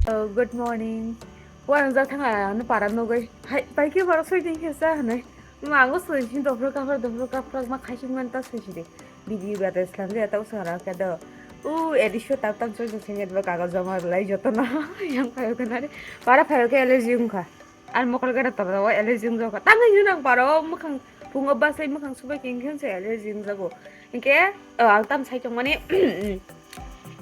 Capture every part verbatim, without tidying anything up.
Oh, good morning. Uangjak thang ang ano para nugwi. Hai, pai khe borok soi din khe sa hwnwi. Ma ango soi sin dophro kaphar dophro kaphar ma khaising man ta soi sidi. Video gata slam de ta usara ka do. U edisho tap tam soi soi nget ba kago joma lai joto na. Yang phayo kana re. Para phayo khe allergy wngkha. Ar mokol gada tora o allergy wngkha. Tang nang para o mukhang phungo basai mukhang subai khe wngkhe allergy wngjago. Hinkhe, oh, ang tam sai tongmani,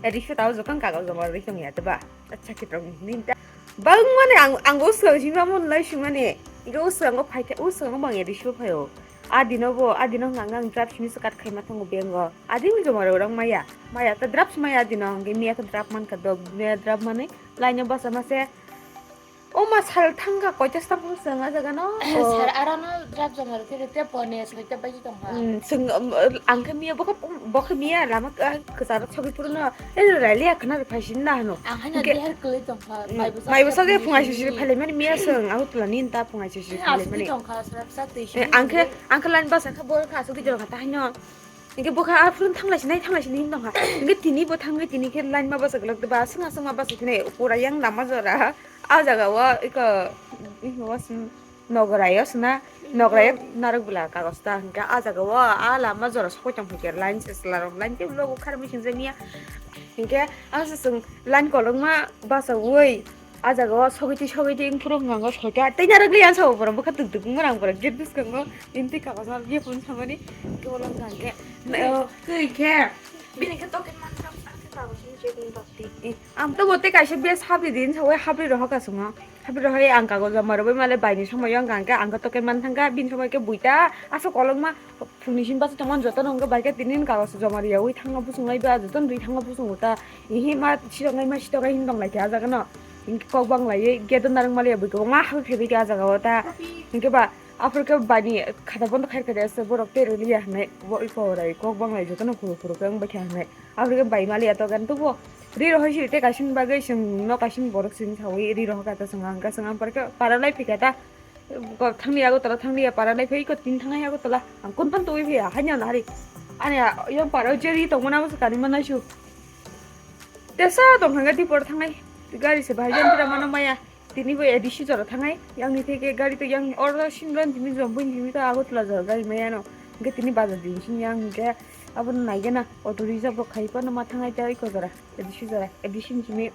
eri sotao jotong kago joma rwi tongya, teba? Acha, khitrok ni ta. Bang mani ang, ang o swng sima mon lai sung mani. Hinkhe o swng o phai khe, o swng o bang eri sima phaio. A dino bo, a dino hwnka ang drap simi swkat khaima thango bengo. A dino joma rwi rang maya. Maya ta drap maya a dino, hinkhe miya ta drap man kha do, miya drap mani laino basa mase. O ma sal thangkha koita stang phang swng a jaga no. Sar arano drap joma rwkhe rwkhe pone soita baji tongkha. Hmm, swng, um, ang khe miya bokhe, bokhe miya lama ka-, kwcharo sogwi phuru no. E railia khna rw phaisin na hano. Ang haino. Hwnkhe dihar kwlwi tongkha. Hmm, mai bwsa de phungai sisi phailai mani miya swng. Ahu tula nin ta phungai sisi phailai mani. Tongkha srap sa twi. Eh, ang khe, ang khe line bus ang khe bol kha asuk di jora kha ta haino. Hingke bokha a phuru thanglai sinai, thanglai sinai hin tongkha. Hingke tini bo thangwi tini khe line ma bachajak ba, swngna swngma bachajak nai, pura yang lama jora. A jaga o iko, iko was-, nogorai o sona, nogorai o narwk bwla kagos ta. Hingke a jaga o a lama jora sokoi tong hingke line se chwla rok line tei ulo bo kharmai singjak ya. Hingke a se chwng line kolokma bachaui. A jaga o sogwi twi sogwi twi wngphuru hwnka hwnka soita tei narwk li ang sabo borok bwkha tuk tuk wngmani ang borok gate bwskango bini twi kagosa gift wng samani kebo wngkha hwnkhe. Twi khe bini khe token manjak ang khe kagosa ni checking bakti. Ang to bo tei kaisa bes habri din sawi habri rohor kasongo habri rohor ang kagosa maro bai male bai ni somoyo wngkha hwnkhe ang khe token man thangkha bini somoi khe buita aswk kolokma phungni simi bachai tongmani jotono hwnkhe bai khe tini ni kagosa joma riyawi thangma bwswng lai ba jotono ri thangma bwswng ta. Ihi ma sitoknai ma sitoknai hin tong lai khe a jaga no. Hinkhe kok bang lai gate o narwk mali bwkhe ma habwi phaibai khe a jaga o ta. Hinkhe ba aphuru khe bani khata bondo khai khe se borok tei rwliya hinwi bo iko rai kok bang lai jotono phuru phuru khe wng bai kha hinwi. Aphuru khe bai mali ya to gan tubo ri rohor siri tei kaisa ni bagwi chwng no kaisa ni borok sini sawi ri rohor kha ta chwng ang khe chwng ang pore khe para lai phi kha ta. Thangni Agartala thangni ya para nai phai ko tin thangnai Agartala ang kun phan twi phai ya hanya nari ani yang para jeri tong mana bus kani mana shu tesa tong thangga di por thangnai gari se bahai jan tira mana maya tini bo A D C jora thangnai yang ni theke gari to yang order sin ran tini jom bui tini to Agartala jora gari maya no ge tini bazar din sin yang ge abo nai gena auto reserve rok khai pa no ma thangnai ta iko jora A D C jora A D C ni simi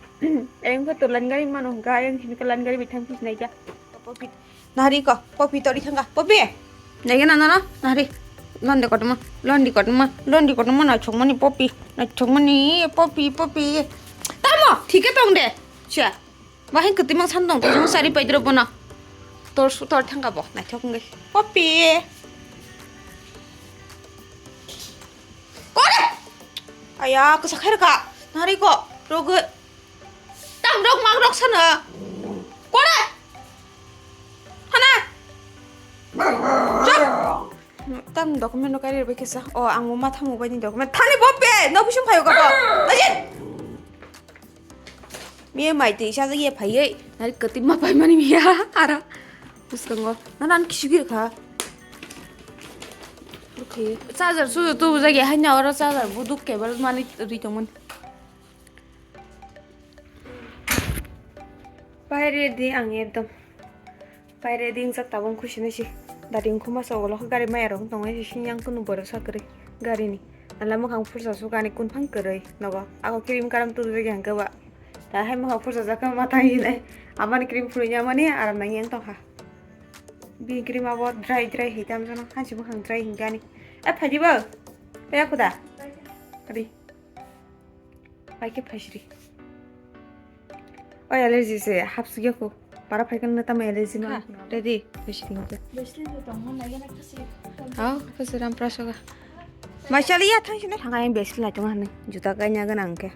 ayang pha to lan gari mano ga ayang simi ka lan gari bithang pis nai ja. Nahari ko, popi tori thangka, popi. Nege na nono, nahari. Londi kotoma, londi kotoma, londi kotoma na chokmani popi, na chokmani popi, popi. Tamo, thike tong de. Cha. Bahai kwtwi mang san tong, tong sari paidro bono. Tor su tor thangka bo, na chok ngai. Popi. Kore. Aya, kasa khair ka. Nahari ko, rogo. Tam rok mak rok sana. Kore. Hana. Chok. Tam document no kari bai kesa. O ang ma thamu bai ni document. Thani bo pe. No bising phayo ka bo. Ajit. Miye mai twi sa ye phai ye. Nari kati ma pai mani miya. Ara. Puskango. Nana an kisugir kha. Okay. Charger su tu jagi hanya oro charger buduk cable mani ri tongmani. Pai ready ang ekdom. Pai ready wngjak tabuk khusi nai si. Dati wngkhu masa ulo gari maya rok wng tongo si yang kunu borok sa kwrwi gari ni. Ala mwkhang phursa sukani kunphang kwrwi nogo. Ako cream karam tubujak yang khe ba. Ta hai mwkhang phursa jak khe ma tang hinai. Amani cream phurwi ya mani aram nang yang tongkha. Bini cream abo dry dry hai tam jano hansi mwkhang dry hingani. E phaidi bo. Pe khuda. Ri. Paikhe phaisri. O allergy se hapsukya kho. Para phaikhe nang tamo allergy ma. Kha, ready? Phaisri nang. Besi ni tong mo nai na kisi. Aw, kisi ram prashoga. Maisali ya thang sini. Thang ayang besi lai tong hani. Juta kanya gana angke.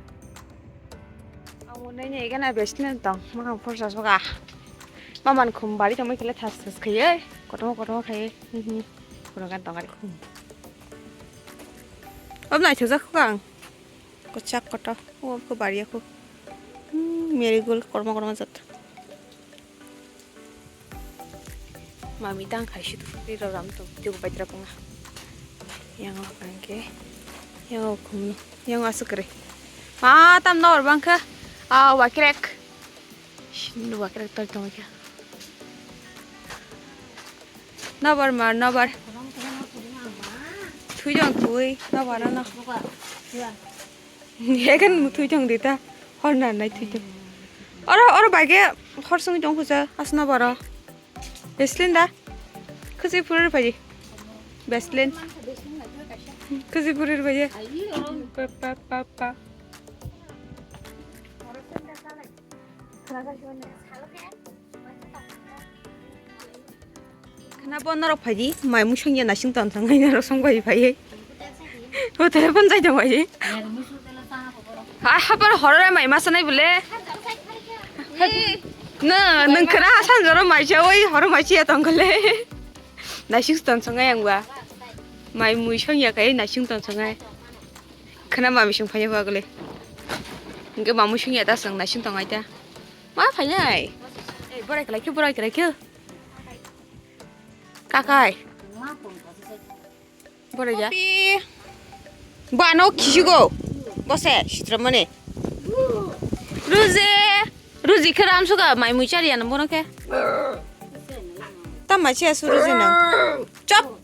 Ang mo nai nai gana besi ni tong. Ma phorsa soga. Maman khum bari tong mai kele thas thas khaiye. Kotomo kotomo khaiye. Kono gan tong ari khum. Ob nai thajak kho ang. Kwchak kotor, o khe bari ya kho. Hmm, marigold korma korma jat. Mami tang khai situ, ri ro ram tu, jugo baitra punga. Yang o kangke, yang o khum, yang o asuk re. Ma tam nor bang kha, a wa krek. Nuwa character tong kha. Nobar mar nobar. Thui jong thui nobar ano. Ekan thui jong dita. Hor na nai thui jong. Oro oro bage hor sung jong khuja as nobar o. Beslin da. Khusi phurir phaji. Beslin. Khusi phurir phaji. Pa pa pa pa. Khna bo norok phaidi, mai musung ya nasing tong thang nai norok song bai phai. Hotel phone jai tong bai. Ha, ha, por horor mai masa nai bole. Na, nang khna ha san joro mai cha oi, horor mai cha tong kole. Nasing tong thang nai ang ba. Mai musung ya kai nasing tong thang nai. Khna mami sung phai ba gole. Nge mamu sung ya ta sang nasing tong ai ta. Ma phainai. Ei, borai kalai khe, borai kalai khe. Kakai. Borai ja. Bo ano khisigo. Bose, sitramani. Ruji. Ruji khe ram suga, mai mui chari ano bono khe. Ta mai chiya su Ruji nang. Chop.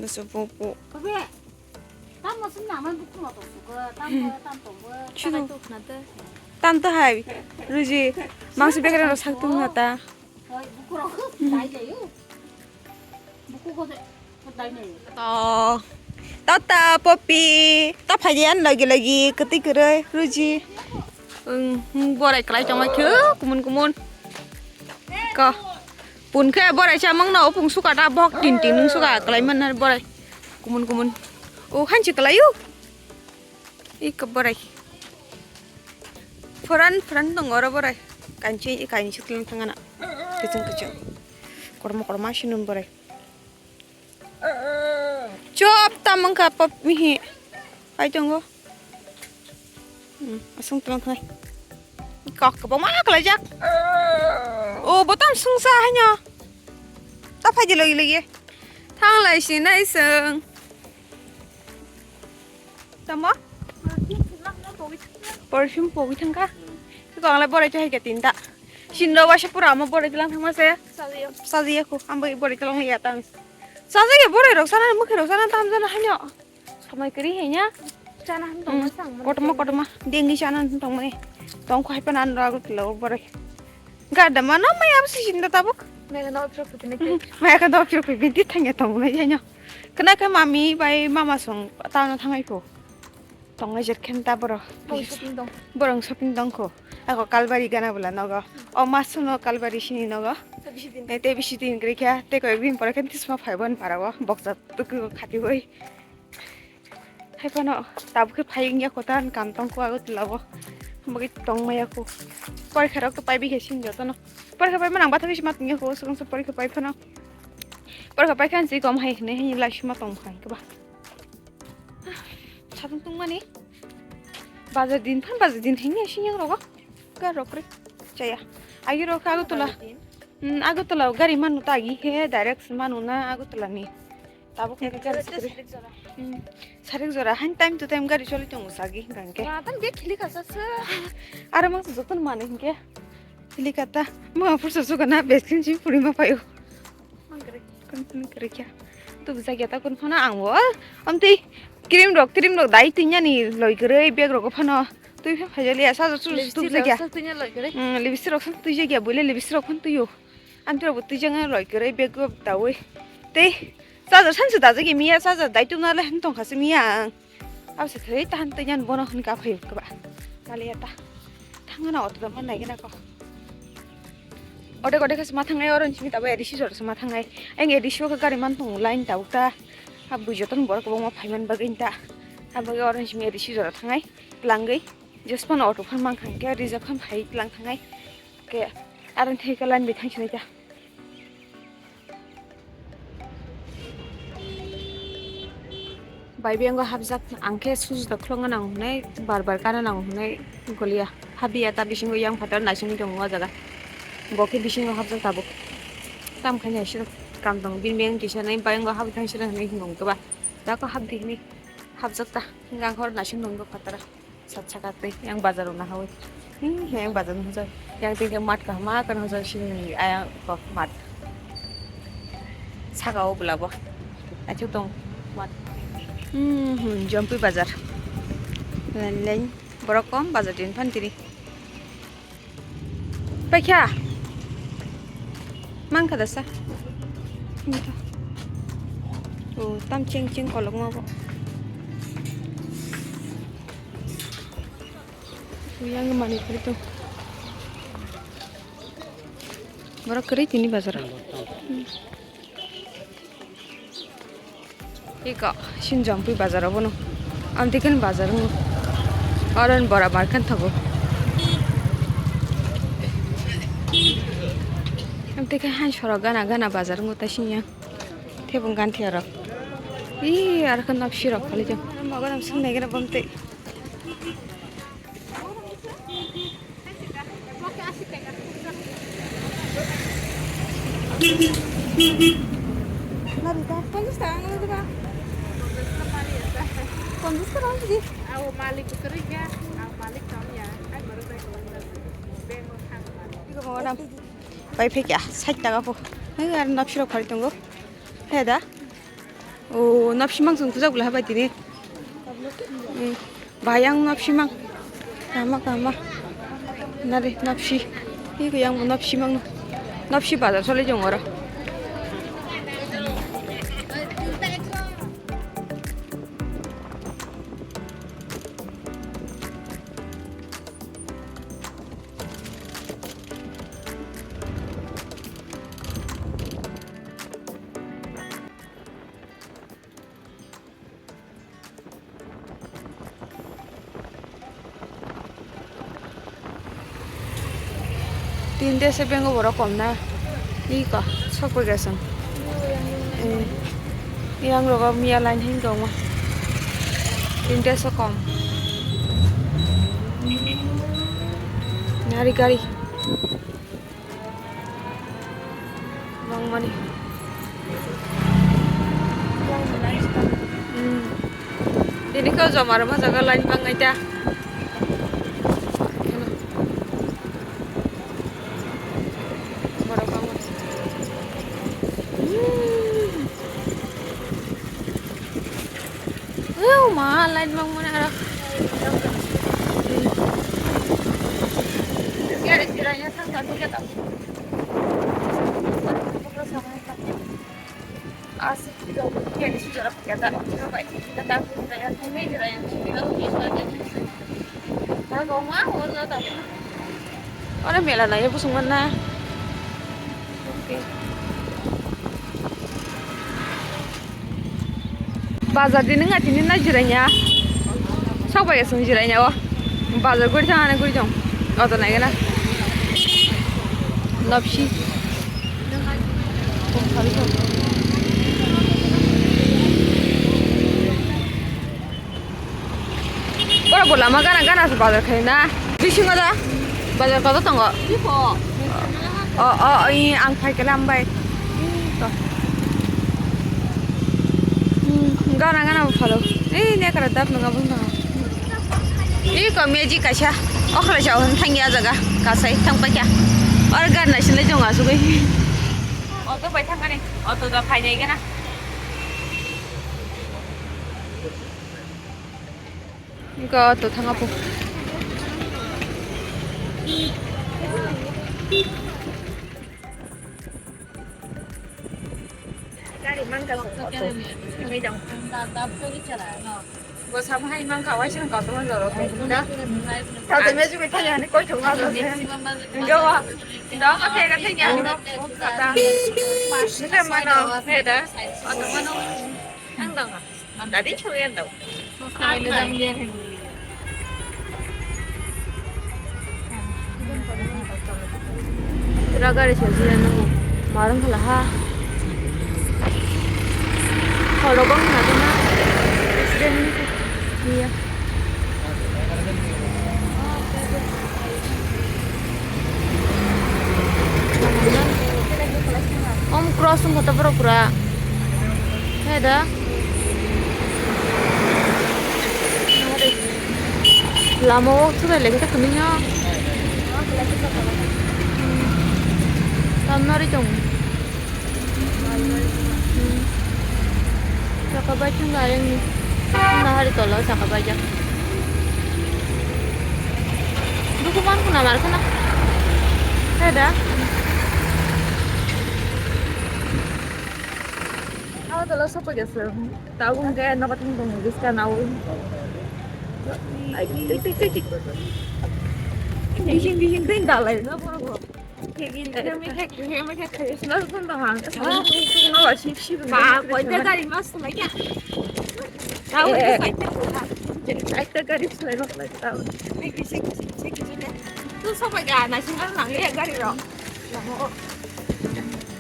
Boso po po. Tamo sini nama buku lo tong suka, tamo tam tong bo. Chino. Tam to hai. Ruji, mangsi bekra ro sak tung na ta. Buku ro dai dai yo. Buku ko dai dai. To. Tata Poppy. Ta phaiyan lagi lagi keti kere Ruji. Ung, borai kalai tong khe kumun kumun. Ko. Pun khe borai chamang no pung suka ta bok tin tin nung suka kalai man borai. Kumun kumun. O khanchi kalai u. Ik borai. Foran foran dong oro borai. Kanchi kanchi tlang thangana. Kecheng kecheng. Korma korma sinun borai. Chop tamang ka pap mihi. Pai tongo. Hmm, asung tlang thai. Kok kebang ma kalai jak. O botam sungsa hanya. Ta phai di logi logi. Thang lai si nai sung. Tamo? Perfume pogwi thangkha. Ko ang le borai chahai ke tinta. Sinro wasa pura amo borai tilang thangma se. Sajiya ko ambo borai tilang ya tang. Sajiya borai rok sana mukhe rok sana tam jana hanyo. Samai kiri henya. Chana han tong sang. Kotoma kotoma dengi chana han tong mani. Tong khoi pa nan ragu tilo borai. Gada mana mai am si sinda tabuk. Mai no opsok tu ne. Mai ka dok chuk binti thangya tong mai hanyo. Kena ke mami bai mama song tano thangai ko. Tongnai jer khen ta borok. Borok shopping tong. Borok shopping tong kho. Ako Kalbari gana bwla nogo. O mas no Kalbari sini nogo. Te bisi din. Te bisi din kre kya. Te ko ek din pore khen tisma phai bon para o. Boksa tu ko khati hoi. Hai phano tabuk khe phai wngya kho ta kam tong kho Agartala o. Bagwi tong maya kho. Porikha rok to pai bi khe sini joto no. Porikha pai manang bathang sima tong ya kho. Sukang se porikha pai phano. Porikha pai khan si kom hai hne hin lai sima tong khan khe ba. Satung tungmani. Bazar din phan bazar din thengya sini rogo. Ga rok re. Chaya. Agi rok Agartala. Hmm, Agartala gari manu ta agi he direct manu na Agartala ni. Tabuk hwnkhe gari sikiri. Hmm. Sarik jora han time to time gari choli tongo sagi hwnkhe. Wa tan bek khili kasa se. Aro mang joton mani hwnkhe. Khili kata. Mang pursa suka na best khin chini puri ma payo. Kon kon kere kya. Tu bisa kya ta kon phana ang wo. Am tei cream rok, cream rok dai tinya ni loi gere bag rok phano. Tui pha phajali ya sa tu tu kya. Hmm, lipstick rok san tui kya bole lipstick rok phan tuyo. Antro bo twijang loi kwrwi bag o dawi. Tei charger sanse dajagwi miya charger daitum nale hwn tongkha se miya ang. Abo se thwi tahan twiyan bono hwn ka phai kwba. Nale ya ta. Thangna auto da man nai gena ko. Ode ode khas ma thangai oro simi tabo A D C jora ma thangai. Ang A D C o gari man tong line ta ukta. Ha bujoton bor ko ma phaiman bagin ta. Ha bagi oro simi A D C jora thangai. Langwi. Just phano auto phan mang khan khe reserve khan phai lang thangai. Ke aron thai ka line bi thang sinai ta. Bai beng o hapjak ang khe sujuta khulong nang hwnwi bar bar kana nang hwnwi goliya. Habiya ta bisingo yang phatar naisingwi tongo o jaga. Bo khe bisingo hapjak tabuk. Tam khaina siro kam tongo bini beng kisa nai beng o habwi thang siro hwnwi hinwi tongkhe ba. Da ko hapdi hwnwi hapjak ta. Hwnka ang hor naising tongo phatara. Sat saka tei yang bazar o nahawi. Hmm, yang bazar hujai. Yang tinggal mat kah, mat kan hujai sini ayang kok mat. Saka o bela bo. Achu tong mat. Hmm, hmm, Jampui bazar. Lain lain. Borok kom bazar din pan tiri. Paikha. Mangkha dasa. Oh, tam cheng cheng kolok ma bo. Yang mani kari tu. Borok kari tini bazar. Iko, sini Jampui bazar obono. Amtwi khe bazar wngo. Oro ni bora bar khe thago. Amtwi khe hai sorok gana gana bazar wngo ta sini ya. Thebung ganthi oro. Ih, aro khe nopsi rok khali jang. Mogo nang sung nai gana bomtwi. পঞ্চাশ টাকা আনলে দেবা। পঞ্চাশ টাকা আনলে দি। Abo malik kwrwi kha, ang malik tong ya, ang borok bai kwlwng na. Beng bo thang malik. Bai phekya, sait taka po. Hei, ar nopsi rok phari tongo. He da. O, nopsimang chwng kujak bwla habai tini. Eh, bayang nopsimang. Kama, kama. Nari, nopsi. Iko yang bo nopsimang no. Nopsi bazar soli jong oro. Tin de se bengo borok kom na. Iko, sok bai gasang. Eh, yang rogo miya line hin dong ma. Tin de se kom. Nari gari. Bangmani. Hmm. Tini kau joma rwma jaga line bangnai ta. Borok bangmani. Hmm. Ew ma, light bang mane aro. Gari jiranya sang satu kita. Asik, gari sujara kita. Kita tak jiranya, kami jiranya. Kita tak jiranya. Oro mela nai busung mana. Bazar di nung atini na jiranya. Sok bai sung jiranya o. Bazar guri thang ane guri thang. Oto nai gana. Nopsi. Borok bo lama gana gana se bazar khai na. Bisingo da bazar koto tongo. O, o, o, i ang phai kele ambai. Hmm, gana gana bo phalo. Ei ne kara dap nunga bo nunga. Iko meji kaisa. Okra sa hon thangya jaga. Kasai thang paikya. Or gana sile jonga sugui. Auto bai thangani. Auto da phai nai gana. Go to thang apo. Gari mangka ko auto. Ngai dong. Go sam hai mangka wai sang ko to man jaro. Da. Ka te me ju ke thanya ni koi thong ma. Go wa. Da ka te ka thanya ni ko kata. Sita mano. He da. Auto mano. Ang dong. Tadi chhuri ang dong. Pura gari sel sel nang marung khala ha. Khorok bang na dona. Accident ni ya. Om cross wngkha ta borok pura. He da. Lama o thubai lai khe ta kwmwi no. Tamnari tong. Chaka bai thang ayang ni. Nahari tolo chaka bai jak. Dukuman kuna mar kana. Ada. Aw tolo sopo jasa. Tabuk hwnkhe nogo thang tong biska nawi. Ai, tik, tik, tik, tik. Bising, bising, ding dalai na borok. Kegin, kemi kek, kemi kek, kek, sila sila dong hang. Sila sila sila sila sila. Ba, koita gari mas lai kya? Tahu itu koita bola. Koita gari sila nok lai tahu. Ai, kisi, kisi, kisi, kisi deh. Tu sopo ga, na singal nang ya gari rong. Lamo.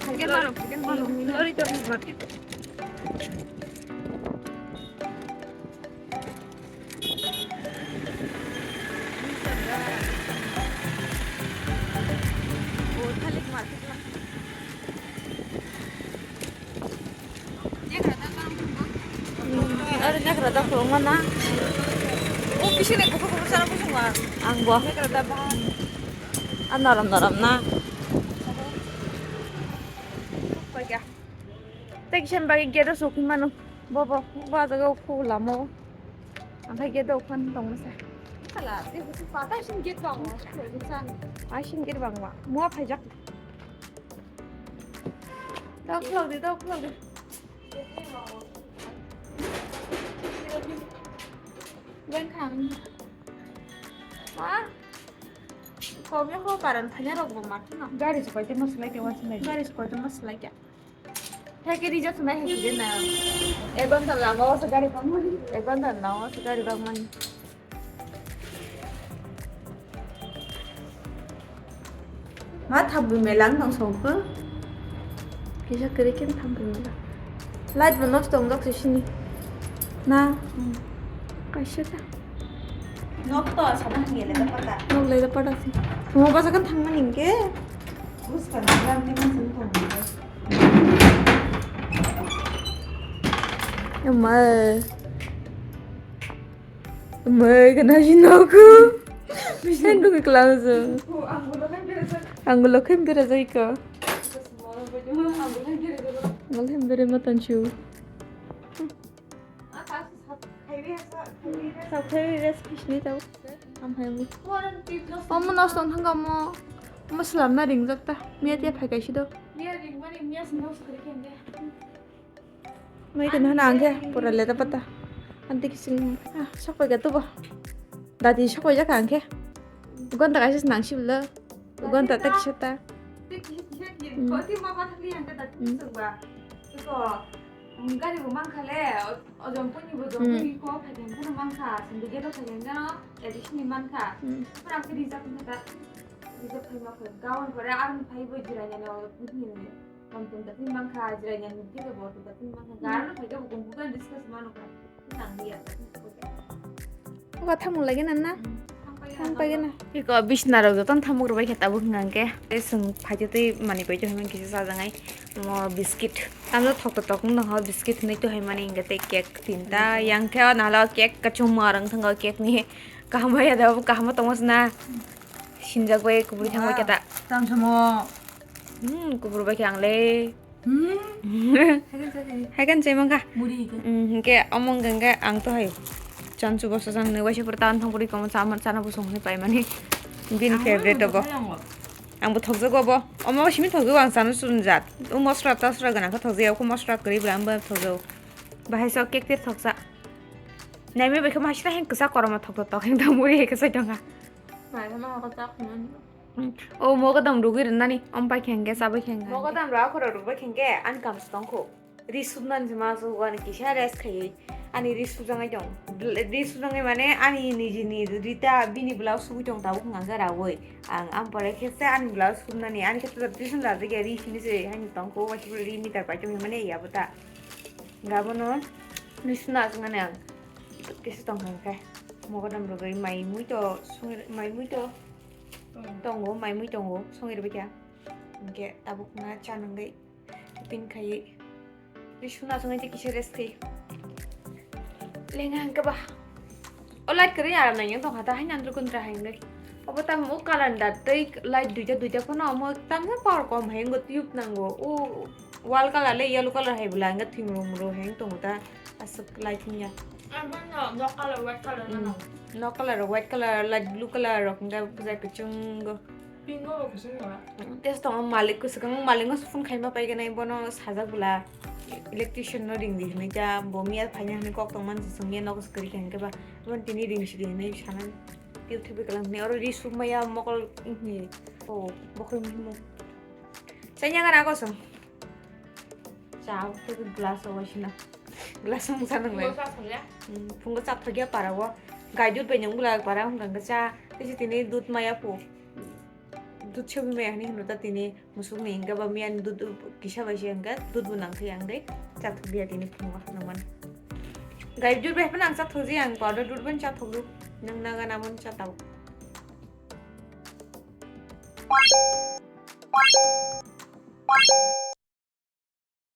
Hagen mano, hagen mano. Lori to market. Are nagra da khuluma na. O kisi ni kuku kuku sana kuku ma. Ang bo. Nagra da ba. A norom norom na. Kya? Tei kisa bagwi gate o sokwi mano. Bo, bo, bo jaga o khu lama o. Ang khai gate o phan tongma sa. Kala, tei busi pata isin gate bang ma. Isin gate bang ma. Mua phaijak. Dok khulok di, dok khulok di. Beng khang. Ma? Kom ya ko paran phanya rok bo ma thuna. Gari se koite mas lai ke wa sinai. Gari se koite mas lai ke. Heke rija sunai heke na. Ek ghonta lama o se gari bang mani. Ek ghonta lama o se gari bang mani. Ma thabwi melang tong songkho. Kisa kwrwi khe thabwi melang. Light bo nosto wngjak se sini. Na? Kaisa ta. Nok to sama hingye le pata. Nok le pata si. Mo basa kan thangmani hingke. Bus kan lam ni mun sun thang. Emma. Mai kana si noku. Sen duk kelang se. Anggulo khem bere jai ka. Anggulo khem bere matan chu. Sakhai rest khisni tau. Amhai mu. Omo nosto thangka mo. Omo slamna ringjak ta. Miya tiya phai kaisi do. Mai khe nahana ang khe pura leta pata. Anti kising ah sokoi ga tubo. Dati sokoi jaka ang khe. Gonta kaisa nang sibla. Gonta tak seta. Gari bo mankha le, ojom puni bo jom puni ko phaikhen kheno mankha, sindi gate o phaikhen kheno addition ni mankha. Pura khe rijak wngkha ta. Rijak phai ma phai. Gaon pore ang phai bo jiranya no. Tongtong da phim mankha, jiranya nukhe bo tongtong da phim mankha. Garo no phaikhe bo kung bukan discuss mano kha. Nang liya. Oka thamung lagi na na? Thang pagi na. Iko bisna rok joton thamuk rok bai khe tabuk hwnkha hwnkhe. Tei chwng phaitwi twi manwi bai twi hwnwi kisa chajaknai. Mo biscuit. Tamno thok to tok wng nokho biscuit hwnwi twi hai mani hwnkhe tei cake tinta. Yang khe o nalo cake kachung ma rang thango cake ni. Kaham ya da kaham tongma sna. Sinjak bai kubui thang bai khe ta. Tamsamo. Hmm, kubur bai khe ang le. Hmm. Hai kan chai mangkha. Muri ke. Hmm, hingke omong gangga ang to hai. Chanchu bosa jang ne waisa pura tan thang puri komo chaman chana busong hwnwi pai mani. Bini favorite bo. Ang bo thokjago bo. Omo simi thokjago ang chana sunjat. O mosra tasra gana kha thokjago, ko mosra kwrwi bwla ang bo thokjago. Bahai sok cake te thoksa. Naimai bai khe masra heng kwsa kormo thok thok heng thang muri hai khe sai tongkha. Mai ma ko tak nani. O mogo dam rugwi rwnani, om pai khenge, chabai khenge. Mogo dam ra khoro rugwi khenge, ani kam se tongkho. Ri subnani se ma su ani kisa rest khaiwi. Ani ri sujangai tong. Ri sujangai mane ani nijini rita bini blouse sugwi tong tabuk hwnka khe raui. Ang am pore khe se ani blouse subnani, ani khe tuition rajak ya ri sini se haino tongkho, waisa ri meter pai tong mane ya bota. Gabono ri suna aswk mane ang. Kisa tongkha hwnkhe. Mogodam rwgwi mai mui to songwi, mai mui to tongo, mai mui tongo, songwi rwbaikha. Hwnkhe tabuk na cha nangwi tiffin khaiwi. Tei suna songwi tei kisa rest khai. Lenga hwnkhe ba. O light kwrwi aram nai tongkha ta, haino andro kundra hai hwnkhe. Obo tamo o color da tei light duita duita phano omo tamsa power kom hai wngkha tube nango. O wall color le yellow color hai bwla hwnkhe thwimru mru hai wng tongo ta aswk light wngya. Abo no, no color, white color no, no. No color, white color, light blue color rok hwnkhe bwsa kwchwngo. Pink o bo kwchwng no. Tei tongo malik kwswkang malik no phone khaima paigwnai bono sajak bwla electrician no ring di hinwi ta bo miya phaina hinwi kok tongmani swngya nogo swkari kha hwnkhe ba tini ring sidi hinwi sanai. Tei thwibai kwlang ni oro ri suk maya mokol ni. O bokhorok ni himo. Chanya gana ko song. Cha tei glass o waisina. Glass o mungsa nang lai. Phungo cha thogya para o. Gai dut bai nang bula para hwnka cha. Tei tini dut maya phu. Dut chobi maya hani hino ta tini. Musuk ni hingke ba miya ni dud kisa bai se hingke dud bo nang khe ang dei chathok dia tini phungo nang mano. Gai dud bai phano ang chathok ji ang powder dud bai chathok rw nang naga nabo cha tabuk.